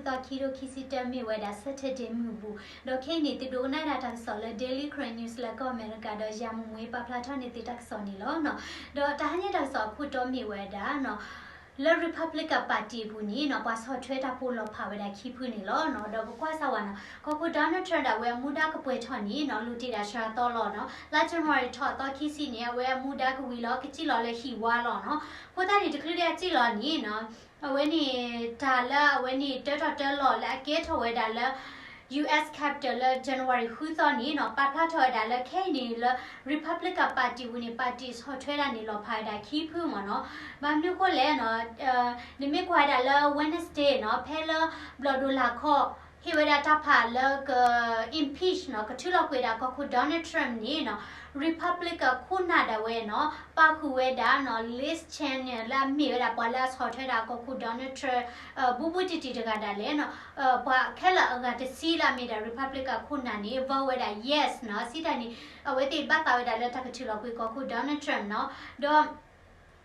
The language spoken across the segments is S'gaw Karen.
သီခံကထိခံဆံတၢ မ့ၢ်ဝဲဒၣ် Saturday မုၢ်ဘူၣ်, ဒီးခဲအံၤန့ၣ် သုဒိကနၣ်ဝဲဒၣ်တၢ်ကစီၣ်လၢ Daily Karen News လၢကီၢ်အမဲရကၤ ဒီးယၤမုၢ်မွေးပာ်ဖျါထီၣ်န့ၢ်သုတၢ်ကစီၣ်န့ၣ်လီၤ. ဒီးတဟါညါတၢ်ကစီၣ်အခိၣ်တီမ့ၢ်ဝဲဒၣ် လၢ Republican Party အပူၤန့ၣ်နီၤ ပှၤဆီၣ်ထွဲတၢ်ဖိလီၤဖးဝဲဒၣ်ခံဖုန့ၣ်လီၤ. ဒီးပကွၢ်စၢ်ဝဲနီၤ ကီၢ်ခိၣ် Donald Trump ဒၣ်ဝဲအမူဒါကပှဲၤထီၣ်န့ၣ်နီၤ လူၤတ့ၢ်ဒၣ်စှၤသီလီၤနီၤ. လါ January ထီၣ်အသီခံဆံန့ၣ် အဝဲအမူဒါကဝံၤလီၤ ကစံၣ်လီၤလၢဟံၣ်ဝါလီၤနီၤ. အဃိသတးန့ၣ် တချုးလၢအစံၣ်လီၤန့ၣ်နီၤ အဝဲန့ၣ် တၢ်လၢအဝဲန့ၣ် တၢထီၣ်တၢလီၤလၢအကဲထီၣ်ဝဲဒၣ်လၢ U S Capitol လၢ January ဃုသီန့ၣ်နီၤ ပာ်ဖျါထီၣ်ဝဲဒၣ်လၢခဲအံၤန့ၣ်လၢ Republican Party ပူၤန့ၣ် party ဆီၣ်ထွဲဒၣ်န့ၣ်လီၤဖးဝဲဒၣ်ခံဖုမ့ၢ်နီၤ. ဘၣ်မနုၤဃိလဲၣ်နီၤ နမ့ၢ်ကွၢ်ဝဲဒၣ်လၢ Wednesday နီၤ ဖဲလၢဘျီၣ်ဒိၣ်လာ်ခီ ဟ့ၣ်ဝဲဒၣ်တၢ်ဖးလၢက impeach နီၤ ကထုးလီၤကွံာ်ဒၣ်ကီၢ်ခိၣ် Donald Trump န့ၣ်နီၤ Republican ခိၣ်နၢ်ဒၣ်ဝဲနီၤ ပာ်ဃုာ်ဝဲဒၣ်နီၤ Liz Cheney လၢအမ့ၢ်ဝဲဒၣ်ပှၤလၢအဆီၣ်ထွဲဒၣ်ကီၢ်ခိၣ် Donald Trump ဘူးဘူးတံၢ်တံၢ်တဂၤဒၣ်လဲာ်နီၤ ပှၤခဲလၢာ်အဂၤတဆံလၢအမ့ၢ်ဒၣ် Republican ခိၣ်နၢ်န့ၣ် vote ဝဲဒၣ် yes နီၤ. စံးတၢ်န့ၣ် အဝဲသ့ၣ်ဘၣ်သးဝဲဒၣ်လၢတၢ်ကထုးလီၤကွံာ်ကီၢ်ခိၣ် Donald Trump နီၤ. ဒီး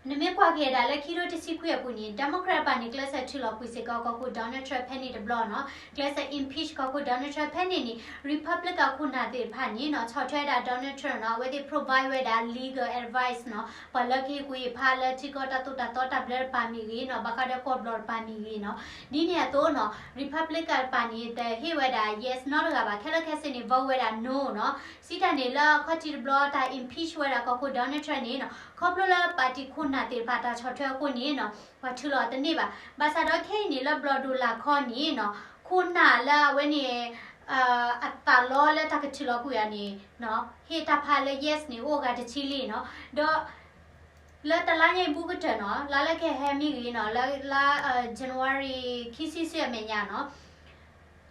နမ့ၢ်ကွၢ်က့ၤဒၣ်လၢခံထိတဆံခွံအပူၤန့ၣ် Democrat တဖၣ်န့ၣ် ကျဲးစၢးထုးလီၤကွံာ်စ့ၢ်ကီးကီၢ်ခိၣ် Donald Trump ဖဲန့ၣ်တဘျီနီၤ ကျဲးစၢး impeach ကီၢ်ခိၣ် Donald Trump ဖဲန့ၣ်န့ၣ် Republican ခိၣ်နၢ်သ့ၣ်တဖၣ်န့ၣ်နီၤ ဆီၣ်ထွဲဒၣ် Donald Trump နီၤ အဝဲသ့ၣ် provide ဝဲဒၣ် legal advice နီၤ ပှၤလၢကဟ့ၣ်ကူၣ်ဟ့ၣ်ဖးလၢထံကီၢ်တၢ်သိၣ်တၢ်သီတၢ်ဘျၢတပၤမ့ၢ်ဂ့ၤနီၤ ဘၣ်ဃးဒီးကီၢ်ဘျီၣ်တပၤမ့ၢ်ဂ့ၤနီၤ ဒ်န့ၣ်အသိးနီၤ Republican တဖၣ်န့ၣ် တဟ့ၣ်ဝဲဒၣ် yes နီတဂၤဘၣ် ခဲလၢာ်ခဲဆ့န့ၣ် vote ဝဲဒၣ် no နီၤ. စံးတၢ်န့ၣ်လၢအခီၣ်ထံးတဘျီတၢ် impeach ဝဲဒၣ်ကီၢ်ခိၣ် Donald Trump န့ၣ်နီၤ ခီဖျိလၢ party ခိၣ်နၢ်သ့ၣ်တဖၣ်တၢ်ဆီၣ်ထွဲအဃိန့ၣ်နီၤ ပှၤထုးလီၤတန့ၢ်ဘၣ်. ဘၣ်ဆၣ်ဒီးခဲအံၤန့ၣ်လၢဘျီၣ်ဒိၣ်လာ်ခီန့ၣ်နီၤ ခိၣ်နၢ်လၢအဝဲန့ၣ် အသးလီလၢတၢ်ကထုးလီၤကွံာ်အီၤန့ၣ် ဟ့ၣ်တၢ်ဖးလၢ yes န့ၣ် အိၣ်အဂၤတဆံလံနီၤ. ဒီး လၢတလါညါအံၤဘူးကတၢၢ်နီၤ လါလၢကဟဲမ့ၢ်ဂ့ၤနီၤ လၢလါ January ခံဆံဆူအမဲာ်ညါနီၤ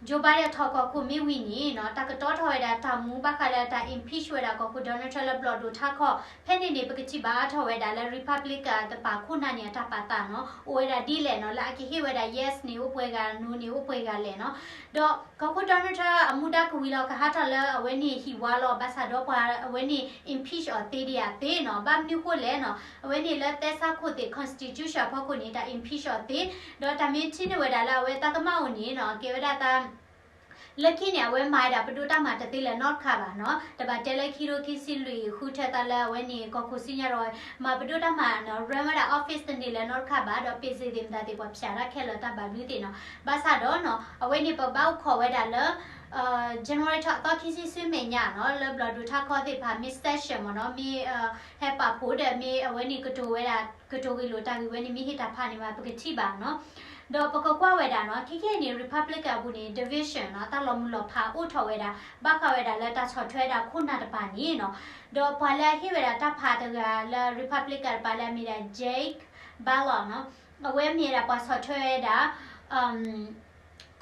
Joe Biden ထီၣ်ကီၢ်ခိၣ်မ့ၢ်ဝံၤန့ၣ်နီၤ တၢ်ကတီၤထီၣ်ဝဲဒၣ်တၢ်မူဘၣ်ဃးလၢတၢ် impeach ဝဲဒၣ်ကီၢ်ခိၣ် Donald Trump လၢဘျီၣ်ဒိၣ်ထါခီ ဖဲန့ၣ်န့ၣ် ပကထံၣ်ဘၣ်အါထီၣ်ဝဲဒၣ်လၢ Republican တပၤခိၣ်နၢ်န့ၣ် အတၢ်ပာ်သးနီၤ အိၣ်ဝဲဒၣ်ဒ်လဲၣ်နီၤ လၢအကဟ့ၣ်ဝဲဒၣ် yes န့ၣ် အိၣ်ပှဲၤဂၤ no န့ၣ် အိၣ်ပှဲၤဂၤလဲၣ်နီၤ. ဒီးကီၢ်ခိၣ် Donald Trump အမူဒါကဝံၤလီၤကဟးထီၣ်လၢအဝဲန့ၣ်ဟံၣ်ဝါလီၤ ဘၣ်ဆၣ်ဒီးပှၤအဝဲန့ၣ် impeach အီၤသ့ဒံးဧါသ့နီၤ ဘၣ်မနုၤဃိလဲၣ်နီၤ အဝဲန့ၣ်လၢ Texas ခိၣ်သ့ၣ် constitution အဖီခိၣ်န့ၣ် တၢ် impeach အီၤသ့ ဒီးတၢ်မ့ၢ်ထံၣ်န့ၢ်ဝဲဒၣ်လၢအဝဲသးကမၣ်အိၣ်န့ၣ်နီၤ ကဲဝဲဒၣ်သး လၢခံန့ၣ် အဝဲမၤဝဲဒၣ်ပဒိၣ်တၢ်မၤတသ့လၢၤနီတခါဘၣ်နီၤ တဘၣ်တဲလၢခံထိခံဆံလွံၢ်ဃုထၢသးလၢအဝဲန့ၣ် ကီၢ်ခိၣ်စံၣ်ညီၣ်ဒီး မၤပဒိၣ်တၢ်မၤနီၤ run ဝဲဒၣ် office တန့ၢ်လၢၤနီတခါဘၣ် ဒီးပ့ၢ်စ့ၣ်သ့ၣ်မတၤသ့ၣ်ပှၤဖၠးတၢ်ခဲလၢာ်တၢ်ဘၣ်ဘျုးသ့ၣ်နီၤ ဘၣ်ဆၣ်ဒီးနီၤ အဝဲန့ၣ်ပဘၣ်အိၣ်ခိးဝဲဒၣ်လၢ January ထီၣ်အသီခံဆံဆူမဲာ်ညါနီၤ လၢဘျီၣ်ဒိၣ်ထါခီသ့ၣ်တဖၣ် မ့ၢ် session မ့ၢ်နီၤ မ့ၢ် ဟဲပာ်ဖှိၣ်ဒီးမ့ၢ်အဝဲန့ၣ်ကတိၤဝဲဒၣ် ကတိၤဂ့ၢ်လိာ်တၢ်ဂ့ၢ်ဝဲန့ၣ် မ့ၢ်ဟ့ၣ်တၢ်ဖးန့ၣ်မး ပကထံၣ်ဘၣ်နီၤ ဒီးပကကွၢ်ဝဲဒၣ်နီၤ ခဲခဲအံၤန့ၣ် Republican အပူၤန့ၣ် division နီၤ တၢ်လီၤမုၢ်လီၤဖးအိၣ်ထီၣ်ဝဲဒၣ် ဘၣ်ဃးဝဲဒၣ်လၢတၢ်ဆီၣ်ထွဲဒၣ်ခိၣ်နၢ်တပၤန့ၣ်နီၤ ဒီးပှၤလၢအဟ့ၣ်ဝဲဒၣ်တၢ်ဖးတဂၤလၢ Republican တပၤလၢအမ့ၢ်ဒၣ် Jake Ballard နီၤ အဝဲမ့ၢ်ဝဲဒၣ်ပှၤဆီၣ်ထွဲဝဲဒၣ် ကီၢ်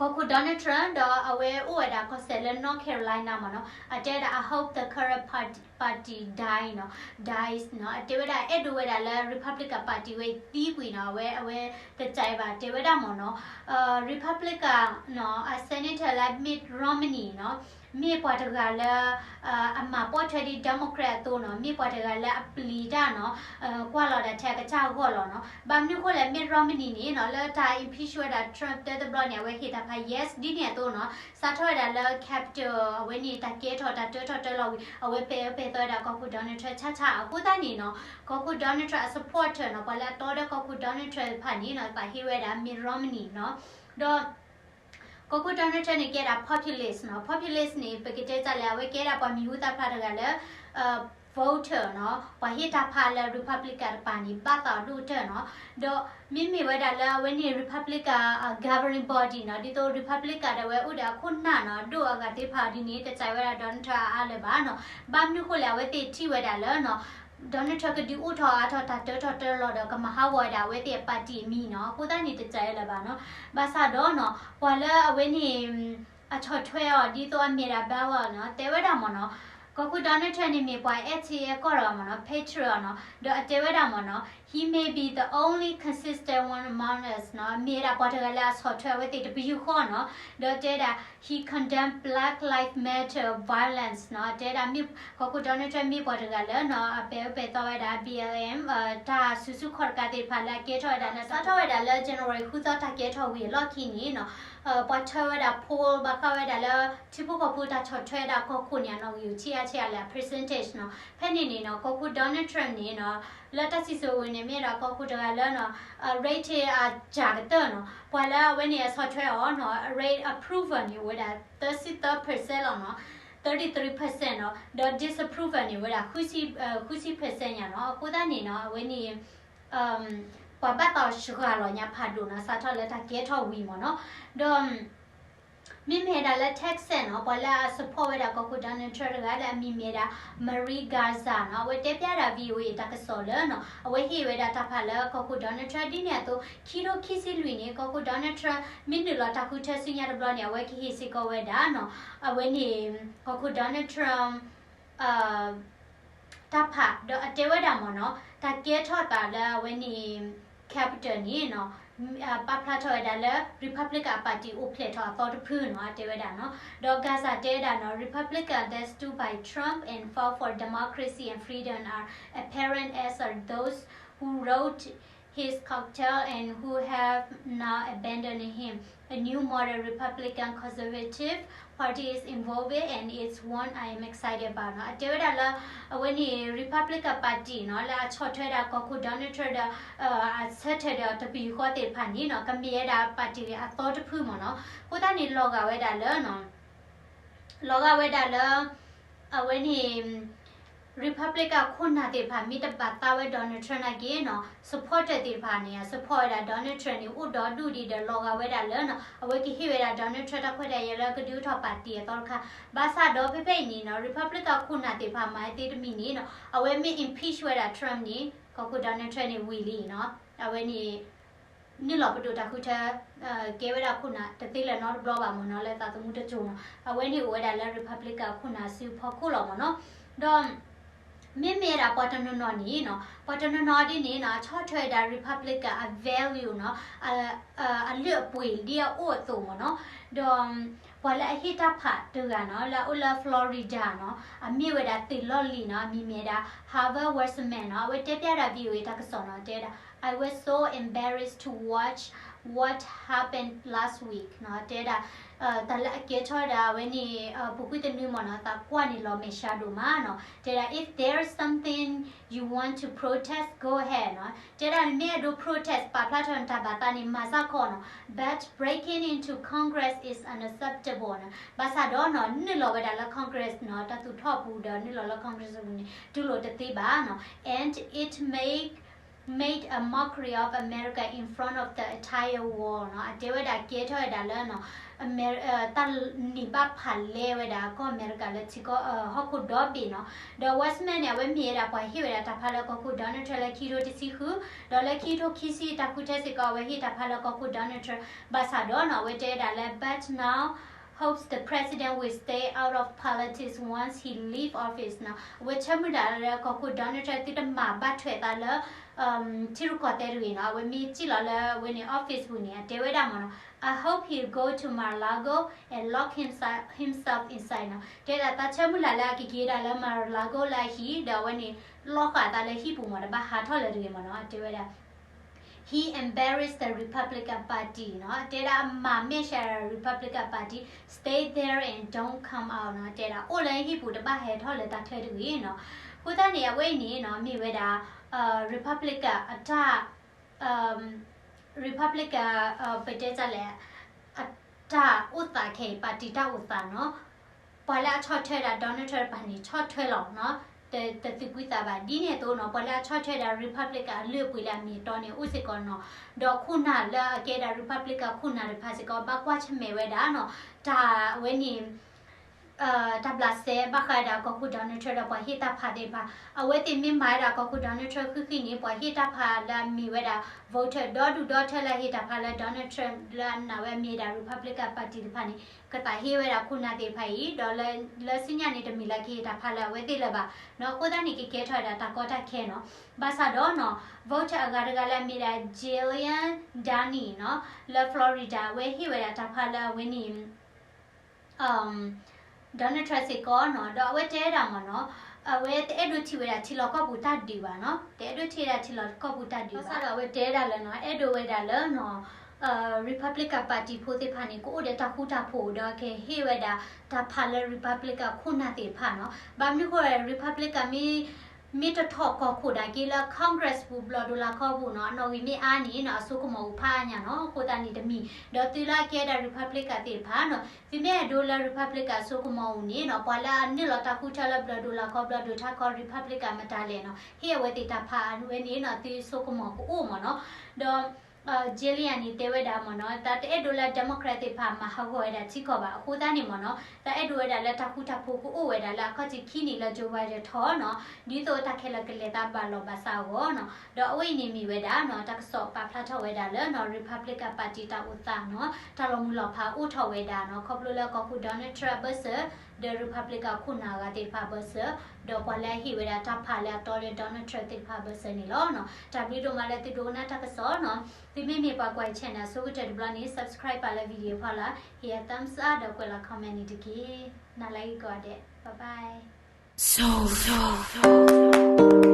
ခိၣ် Donald Trump ဒီးအဝဲအိၣ်ဝဲဒၣ်ကီၢ်စဲၣ်လၢ North Carolina မ့ၢ်နီၤ အတဲဝဲဒၣ် I hope the current party, party die နီၤ dies နီၤ အတဲဝဲဒၣ်အဲၣ်ဒိးဝဲဒၣ်လၢ Republican Party ဝဲသံကွံာ်နီၤ အဝဲ အဝဲတစဲးဘၣ်တဲဝဲဒၣ်မ့ၢ်နီၤ Republican နီၤ အ Senator လၢ Mitt Romney နီၤ မ့ၢ်ပှၤတဂၤလၢ အမၤပိာ်ထွဲဒ် Democrat အသိးနီၤ မ့ၢ်ပှၤတဂၤလၢအပျံၤတၢ်နီၤ ကွၢ်လီၤဒၣ်ထဲအကစၢ်အဂီၢ်လီၤနီၤ ဘၣ်မနုၤဃိလဲၣ် Mitt Romney န့ၣ်နီၤ လၢတၢ် impeach ဝဲဒၣ် Trump တၢတဘျီန့ၣ် အဝဲဟ့ၣ်တၢ်ဖး yes ဒ်န့ၣ်အသိးနီၤ စးထီၣ်ဝဲဒၣ်လၢ Capitol အဝဲန့ၣ် တၢ်ကဲထီၣ်တၢ်တၢထီၣ်တၢလီၤဝံၤ အဝဲပဲာ်ပဲာ်သီဝဲဒၣ်ကီၢ်ခိၣ် Donald Trump ဆါဆါ အဃိသတးန့ၣ်နီၤ ကီၢ်ခိၣ် Donald Trump အ supporter နီၤ ပှၤလၢအတီဒီးကီၢ်ခိၣ် Donald Trump တဖၣ်န့ၣ်နီၤ ပာ်ဟ့ၣ်ဝဲဒၣ် Mitt Romney နီၤ ဒီး ကီၢ်ခိၣ် Donald Trump န့ၣ် ကဲဒၣ် populist နီၤ populist န့ၣ် ပကတဲတၢ်လဲၣ် အဝဲကဲဒၣ်ပှၤမံၤဟူသၣ်ဖျါတဂၤလၢ voter နီၤ ပှၤဟ့ၣ်တၢ်ဖးလၢ Republican တပၤန့ၣ် ဘၣ်သးဒိၣ်ကတၢၢ်နီၤ ဒီးမ့မ့ၢ်ဝဲဒၣ်လၢအဝဲန့ၣ် Republican governing body နီၤ ဒ်သိး Republican ဒၣ်ဝဲအိၣ်ဒီးအခိၣ်နၢ်နီၤ ဒိၣ်အဂၤသ့ၣ်တဖၣ်ဒ်န့ၣ် တစဲးဝဲဒၣ် Donald Trump အါအါလၢၤဘၣ်နီၤ ဘၣ်မနုၤဃိလဲၣ် အဝဲသ့ၣ်ထံၣ်ဝဲဒၣ်လၢနီၤ Donald Trump ကဒုးအိၣ်ထီၣ်အါထီၣ်တၢ်တၢထီၣ်တၢလီၤဒီး ကမၤဟးဂီၤဝဲဒၣ်အဝဲသ့ၣ်အ party အမံၤနီၤ အဃိသတးန့ၣ် တစဲးလၢၤဘၣ်နီၤ ဘၣ်ဆၣ်ဒီးနီၤ ပှၤလၢအဝဲန့ၣ် အဆီၣ်ထွဲအီၤ ဒ်သိးအမ့ၢ်ဒၣ် Ballard နီၤ တဲဝဲဒၣ်မ့ၢ်နီၤ ကီၢ်ခိၣ် Donald Trump န့ၣ်မ့ၢ်ပှၤ အဲၣ်ထံအဲၣ်ကီၢ်တဂၤမ့ၢ်နီၤ, patriot နီၤ, ဒီးအတဲဝဲဒၣ်မ့ၢ်နီၤ, he may be the only consistent one among us နီၤ, အမ့ၢ်ဝဲဒၣ်ပှၤတဂၤလၢအဆီၣ်ထွဲအဝဲသ့ၣ်တပယူာ်ဃီနီၤ, ဒီးတဲဝဲဒၣ် he condemned Black Lives Matter violence နီၤ, တဲဝဲဒၣ်မ့ၢ်ကီၢ်ခိၣ် Donald Trump မ့ၢ်ပှၤတဂၤလၢနီၤ အပဲာ်အိၣ်ပဲာ်သီဝဲဒၣ် B L M တၢ်စုဆူၣ်ခီၣ်တကးသ့ၣ်တဖၣ်လၢအကဲထီၣ်ဝဲဒၣ်လၢ စးထီၣ်ဝဲဒၣ်လၢ January ဃုသီတၢ်ကဲထီၣ်ဝံၤအလီၢ်ခံန့ၣ်နီၤ, ပှၤထၢဝဲဒၣ် poll ဘၣ်ဃးဝဲဒၣ်လၢ ထံဖိကီၢ်ဖိတၢ်ဆီၣ်ထွဲဒၣ်ကီၢ်ခိၣ်န့ၣ် အနီၣ်ဂံၢ်အိၣ်ဆံးအါဆံးအါလဲၣ် percentage နီၤ, ဖဲန့ၣ်န့ၣ်နီၤ ကီၢ်ခိၣ် Donald Trump န့ၣ်နီၤ လၢတၢ်စံၣ်စိၤအပူၤန့ၣ် မ့ၢ်ဝဲဒၣ်ကီၢ်ခိၣ်တဂၤလၢနီၤ rate အစှၤကတၢၢ်နီၤ, ပှၤလၢအဝဲန့ၣ်အဆီၣ်ထွဲအီၤနီၤ rate approval န့ၣ် အိၣ်ဝဲဒၣ် သၢဆံသၢ percent လီၤနီၤ, thirty three percent နီၤ, ဒီး disapproval န့ၣ် အိၣ်ဝဲဒၣ် ဃုဆံ percent ညါနီၤ, အဃိသတးန့ၣ်နီၤ အဝဲန့ၣ် ပှၤဘၣ်သးစှၤလီၤညါဖးဒိၣ်နီၤ စးထီၣ်လၢတၢ်ကဲထီၣ်ဝံၤမ့ၢ်နီၤ, ဒီး မ့မ့ၢ်ဝဲဒၣ်လၢ Texas နီၤ ပှၤလၢအ support ဝဲဒၣ်ကီၢ်ခိၣ် Donald Trump တဂၤလၢအမံၤမ့ၢ်ဝဲဒၣ် Marie Garza နီၤ, အဝဲတဲဖျါဒၣ် V O A တၢ်ကစီၣ်လၢနီၤ အဝဲဟ့ၣ်ဝဲဒၣ်တၢ်ဖးလၢကီၢ်ခိၣ် Donald Trump ဒ်န့ၣ်အသိး ခံထိခံဆံလွံၢ်န့ၣ် ကီၢ်ခိၣ် Donald Trump မ့ၢ်နုာ်လီၤတၢ်ဃုထၢဆူညါတဘျီန့ၣ် အဝဲကဟ့ၣ်စ့ၢ်ကီးဝဲဒၣ်နီၤ, အဝဲန့ၣ် ကီၢ်ခိၣ် Donald Trump တၢ်ဖး ဒီးအတဲဝဲဒၣ်မ့ၢ်နီၤ တၢ်ကဲထီၣ်သးလၢအဝဲန့ၣ် Capitol န့ၣ်နီၤ ပာ်ဖျါထီၣ်ဝဲဒၣ်လၢ Republican အ party အိၣ်ဖျဲၣ်ထီၣ်အသီတဖုနီၤ အတဲဝဲဒၣ်နီၤ, ဒီး Garza တဲဝဲဒၣ်နီၤ Republican that stood by Trump and fought for democracy and freedom are apparent as are those who wrote his cocktail and who have now abandoned him. A new modern Republican conservative party is evolving and it's one I am excited about နီၤ, အတဲဝဲဒၣ်လၢ အဝဲန့ၣ် Republican Party နီၤ လၢအဆီၣ်ထွဲဒၣ်ကီၢ်ခိၣ် Donald Trump ဒီး အဆၢထၢၣ်ဒီးတပယူာ်ဃီသ့ၣ်တဖၣ်န့ၣ်နီၤ ကမ့ၢ်ဝဲဒၣ် party အသီတဖုမ့ၢ်နီၤ, အဃိသတးန့ၣ် လီၤဂာ်ဝဲဒၣ်လၢ လီၤဂာ်ဝဲဒၣ်လၢ အဝဲန့ၣ် Republican ခိၣ်နၢ်သ့ၣ်တဖၣ် မ့ၢ်တဘၣ်သးဝဲ Donald Trump နာ်က့နီၤ supporter သ့ၣ်တဖၣ်န့ၣ် support ဝဲဒၣ် Donald Trump န့ၣ် အိၣ်ဒီဒူၣ်ဒံးဒီး လီၤဂာ်ဝဲဒၣ်လၢနီၤ အဝဲကဟ့ၣ်ဝဲဒၣ် Donald Trump တၢ်ခွဲးတၢ်ယာ်လၢကဒုးအိၣ်ထီၣ် party အသီတခါ, ဘၣ်ဆၣ်ဒီးဖဲဖဲအံၤန့ၣ်နီၤ Republican ခိၣ်နၢ်သ့ၣ်တဖၣ်မၤသ့တမံၤန့ၣ်နီၤ အဝဲမ့ၢ် impeach ဝဲဒၣ် Trump န့ၣ် ကီၢ်ခိၣ် Donald Trump န့ၣ်ဝံၤလံနီၤ အဝဲန့ၣ် နုာ်လီၤပဒိၣ်တၢ်ဃုထၢ ကဲဝဲဒၣ်ခိၣ်နၢ်တသ့လၢၤနီတဘျီဘၣ်မ့ၢ်နီၤ လၢသးသမူတစိၤနီၤ အဝဲန့ၣ်အိၣ်ဝဲဒၣ်လၢ Republican ခိၣ်နၢ်စုဖီခိၣ်လီၤမ့ၢ်နီၤ, ဒီး မ့မ့ၢ်ဝဲဒၣ်ပှၤတနီၤနီၤန့ၣ်နီၤ ပှၤတနီၤနီၤဒ်န့ၣ်နီၤ အဆီၣ်ထွဲဝဲဒၣ် Republican အ value နီၤ အလုၢ်အပှ့ၤဒ်အအိၣ်အသိးမ့ၢ်နီၤ, ဒီး ပှၤလၢအဟ့ၣ်တၢ်ဖးတဂၤနီၤ လၢအအိၣ်လၢ Florida နီၤ အမ့ၢ်ဝဲဒၣ်သုးလီၢ်လံၤနီၤ အမံၤမ့ၢ်ဝဲဒၣ် Harvey Wasserman နီၤ အဝဲတဲဖျါဒၣ် V O A တၢ်ကစီၣ်နီၤ တဲဒၣ် I was so embarrassed to watch what happened last week နီၤ တဲဒၣ် တၢ်လၢအကဲထီၣ်ဝဲဒၣ်အဝဲန့ၣ် ပူၤကွံာ်တနွံမ့ၢ်နီၤ သးကွၢ်န့ၣ်လီၤမဲာ်ဆှးဒိၣ်မးနီၤ တဲဒၣ် if there is something you want to protest, go ahead နီၤ တဲဒၣ်နမ့ၢ်အဲၣ်ဒိး protest ပာ်ဖျါထီၣ်နတၢ်ဘၣ်သးန့ၣ် မၤစ့ၢ်ကီးနီၤ but breaking into Congress is unacceptable နီၤ ဘၣ်ဆၣ်ဒီးနီၤ နုာ်လီၤဝဲဒၣ်လၢ Congress နီၤ တၢ်သူၣ်ထီၣ်ပူၤဒီးနုာ်လီၤလၢ Congress ပူၤန့ၣ် တူၢ်လိာ်တသ့ဘၣ်နီၤ and it make made a mockery of America in front of the entire world နီၤ အတဲဝဲဒၣ်ကဲထီၣ်ဝဲဒၣ်လၢနီၤ တၢ်န့ၢ်ဘၣ်ဖးလဲဝဲဒၣ်ကီၢ်အမဲရကၤလၢထံကီၢ် ဟီၣ်ခိၣ်ဒီဘ့ၣ်နီၤ ဒီး Wasserman န့ၣ် အဝဲမ့ၢ်ဝဲဒၣ်ပှၤဟ့ၣ်ဝဲဒၣ်တၢ်ဖးလၢကီၢ်ခိၣ် Donald Trump လၢခံထိတဆံဃု ဒီးလၢခံထိခံဆံတၢ်ဃုထၢစ့ၢ်ကီး အဝဲဟ့ၣ်တၢ်ဖးလၢကီၢ်ခိၣ် Donald Trump ဘၣ်ဆၣ်ဒီးနီၤ အဝဲတဲဝဲဒၣ်လၢ but now hopes the president will stay out of politics once he leave office နီၤ အဝဲဆၢမုၢ်လၢ်လၢကီၢ်ခိၣ် Donald Trump သုတမၤဘၣ်ထွဲသးလၢ ထံရူၢ်ကီၢ်သဲးတဂ့ၤနီၤ အဝဲမ့ၢ်စံၣ်လီၤလၢအဝဲန့ၣ် office ပူၤန့ၣ် အတဲဝဲဒၣ်မ့ၢ်နီၤ I hope he'll go to Mar-a-Lago and lock himself, himself inside နီၤ တဲဒၣ်သးဆၢမုၢ်လၢ်လၢအကက့ၤဒၣ်လၢ Mar-a-Lago လၢအဟံၣ် ဒီးအဝဲန့ၣ် လီၤဃာ်သးလၢဟံၣ်ပူၤမ့ၢ် တဘၣ်ဟးထီၣ်လၢၤတဂ့ၤမ့ၢ်နီၤ အတဲဝဲဒၣ် He embarrassed the Republican Party နီၤ တဲဒၣ်မၤမဲာ်ဆှး Republican Party, stay there and don't come out နီၤ တဲဒၣ်အိၣ်လၢဟံၣ်ပူၤတဘၣ်ဟဲထီၣ်လၢၤတၢ်ချၢတဂ့ၤနီၤ အဃိသတးန့ၣ် အဝဲအံၤန့ၣ်နီၤ မ့ၢ်ဝဲဒၣ် Republican အတၢ် Republican ပတဲတၢ်လဲၣ် အတၢ်အိၣ်သးခဲအံၤ party တၢ်အိၣ်သးနီၤ ပှၤလၢအဆီၣ်ထွဲဒၣ် Donald Trump တဖၣ်န့ၣ် ဆီၣ်ထွဲလီၤနီၤ တသုးကွံသးဘၣ် ဒ်န့ၣ်အသိးနီၤ ပှၤလၢအဆီၣ်ထွဲဒၣ် Republican အလုၢ်အပှ့ၤလၢအမ့ၢ်အတီန့ၣ် အိၣ်စ့ၢ်ကီးနီၤ ဒီးခိၣ်နၢ်လၢအကဲဒၣ် Republican ခိၣ်နၢ်တဖၣ်စ့ၢ်ကီး ဘၣ်ကွၢ်ဆၢၣ်မဲာ်ဝဲဒၣ်နီၤ တၢ်ဝဲန့ၣ် တၢ်ဘျးစဲဘၣ်ဃးဝဲဒၣ်ကီၢ်ခိၣ် Donald Trump ဒီးပှၤဟ့ၣ်တၢ်ဖးသ့ၣ်တဖၣ်, အဝဲသ့ၣ်မ့ၢ်မၤဝဲဒၣ်ကီၢ်ခိၣ် Donald Trump ဃံးဃံးန့ၣ် ပှၤဟ့ၣ်တၢ်ဖးလၢအမ့ၢ်ဝဲဒၣ် voter ဒီဒူၣ်ဒီထၢလၢဟ့ၣ်တၢ်ဖးလၢ Donald Trump လၢအနာ်ဝဲမ့ၢ်ဝဲဒၣ် Republican Party တဖၣ်န့ၣ် ကသးဟ့ဝဲဒၣ်ခိၣ်နၢ်သ့ၣ်တဖၣ်အံၤ, ဒီးလၢ လၢဆူညါန့ၣ် တမ့ၢ်လၢကဟ့ၣ်တၢ်ဖးလၢအဝဲသ့ၣ်လၢၤဘၣ်နီၤ. အဃိသတးန့ၣ် ကကဲထီၣ်ဝဲဒၣ်တၢ်ကီတၢ်ခဲနီၤ. ဘၣ်ဆၣ်ဒီးနီၤ voter အဂၤတဂၤလၢအမ့ၢ်ဒၣ် Jillian Danny နီၤ, လၢ Florida အဝဲဟ့ၣ်ဝဲဒၣ်တၢ်ဖးလၢအဝဲန့ၣ် Donald Trump စ့ၢ်ကီးနီၤ, ဒီးအဝဲတဲဝဲဒၣ်မ့ၢ်နီၤ, အဝဲတအဲၣ်ဒိးထံၣ်ဝဲဒၣ်ထံလီၢ်ကီၢ်ပူၤတၢ်ဒုးဘၣ်နီၤ, တအဲၣ်ဒိးထံၣ်ဝဲဒၣ်ထံလီၢ်ကီၢ်ပူၤတၢ်ဒုးဘၣ်. ဘၣ်ဆၣ်ဒီးအဝဲတဲဝဲဒၣ်လၢနီၤ, အဲၣ်ဒိးဝဲဒၣ်လၢနီၤ Republican Party ဖိသ့ၣ်တဖၣ်န့ၣ် ကအိၣ်ဒီးတၢ်ဃူတၢ်ဖိးဒီးကဟ့ၣ်ဝဲဒၣ်တၢ်ဖးလၢ Republican ခိၣ်နၢ်သ့ၣ်တဖၣ်နီၤ. ဘၣ်မနုၤအဃိ Republican မ့ၢ် မ့ၢ်တထီၣ်ကီၢ်ခိၣ်ဒၣ်က့လၢ Congress ပူၤ ဘျီၣ်ဒိၣ်လၢ်ခီပူၤနီၤ, အနီၣ်ဂံၢ်မ့ၢ်အါန့ၣ်နီၤ အစိကမီၤအိၣ်ဖးအါညါနီၤ. အဃိသတးန့ၣ်တမံၤ, ဒီးသုလၢအကဲဒၣ် Republican သ့ၣ်တဖၣ်နီၤ, သုမ့ၢ်အဲၣ်ဒိးလၢ Republican အစိကမီၤအိၣ်န့ၣ်နီၤ, ပှၤလၢအနုာ်လီၤတၢ်ဃုထၢလၢဘျီၣ်ဒိၣ်လၢ်ခီ ဘျီၣ်ဒိၣ်ထးခီ Republican မတၤလဲၣ်နီၤ, ဟ့ၣ်အဝဲသ့ၣ်တၢ်ဖးဝဲန့ၣ်နီၤ, သုစိကမီၤကအိၣ်မ့ၢ်နီၤ. ဒီး Jillian န့ၣ်တဲဝဲဒၣ်မ့ၢ်နီၤ, တၢ်တအဲၣ်ဒိးလၢ Democrat သ့ၣ်တဖၣ်မၤဟးဂီၤဝဲဒၣ်ထံကီၢ်ဘၣ်. အဃိသတးန့ၣ်မ့ၢ်နီၤ, တၢ်အဲၣ်ဒိးဝဲဒၣ်လၢတၢ်ဃူတၢ်ဖိးကအိၣ်ဝဲဒၣ်လၢအခီၣ်ထံးခံနံၣ်လၢ Joe Biden ထီၣ်နီၤ, ဒ်သိးတၢ်ခဲလၢာ်ကလဲၤသးဘၣ်လီၢ်ဘၣ်စးအဂီၢ်နီၤ. ဒီးအဝဲအံၤန့ၣ်မ့ၢ်ဝဲဒၣ်နီၤ, တၢ်ကစီၣ်ပာ်ဖျါထီၣ်ဝဲဒၣ်လၢနီၤ Republican Party တၢ်အိၣ်သးနီၤ, တၢ်လီၤမုၢ်လီၤဖးအိၣ်ထီၣ်ဝဲဒၣ်နီၤ, ခီဖျိလၢကီၢ်ခိၣ် Donald Trump အဘၢၣ်စၢၤ, ဒီး Republican ခိၣ်နၢ်အဂၤသ့ၣ်တဖၣ်အဘၢၣ်စၢၤ, ဒီးပှၤလၢအဟ့ၣ်ဝဲဒၣ်တၢ်ဖးလၢအတီဒီး Donald Trump သ့ၣ်တဖၣ်အဘၢၣ်စၢၤန့ၣ်လီၤနီၤ. တၢ်ဘျုးဒိၣ်မးလၢသုဒိကနၣ်တၢ်ကစီၣ်နီၤ. သုမ့မ့ၢ်ပှၤကွၢ် channel အဆိကတၢၢ်တဘျီန့ၣ် subscribe ပာ်လၢ video ဖီလာ်, ဟ့ၣ်ယၤ thumbs up ဒီးကွဲးလီၤ comment န့ၣ်တက့ၢ်. နၤလၢဂ့ၤကိးဂၤဒဲး, bye bye.